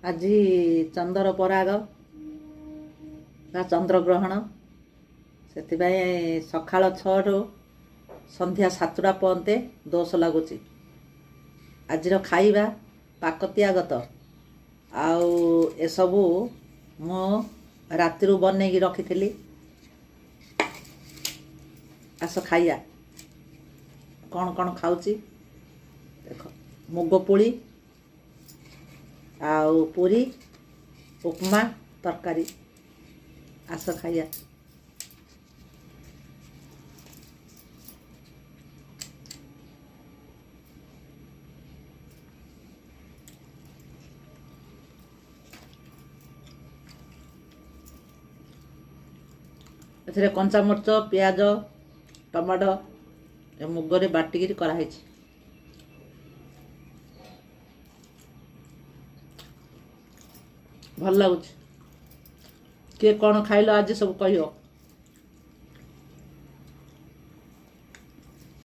ଆଜି ଚନ୍ଦ୍ର ପରାଗ ବା ଚନ୍ଦ୍ରଗ୍ରହଣ, ସେଥିପାଇଁ ସକାଳ 6ରୁ ସନ୍ଧ୍ୟା 7ଟା ପର୍ଯ୍ୟନ୍ତ ଦୋଷ ଲାଗୁଛି। ଆଜିର ଖାଇବା ପାକତିଆଗତ, ଆଉ ଏସବୁ ମୁଁ ରାତିରୁ ବନେଇକି ରଖିଥିଲି। ଆସ ଖାଇବା। କ'ଣ କ'ଣ ଖାଉଛି ଦେଖ। ମୁଗ ପୁଳି ଆଉ ପୁରୀ, ଉପମା, ତରକାରୀ। ଆସ ଖାଇବା। ଏଥିରେ କଞ୍ଚାମରିଚ, ପିଆଜ, ଟମାଟୋ ଏ ମୁଗରେ ବାଟିକିରି କରାହେଇଛି। ଭଲ ଲାଗୁଛି। କିଏ କ'ଣ ଖାଇଲ ଆଜି ସବୁ କହିବ।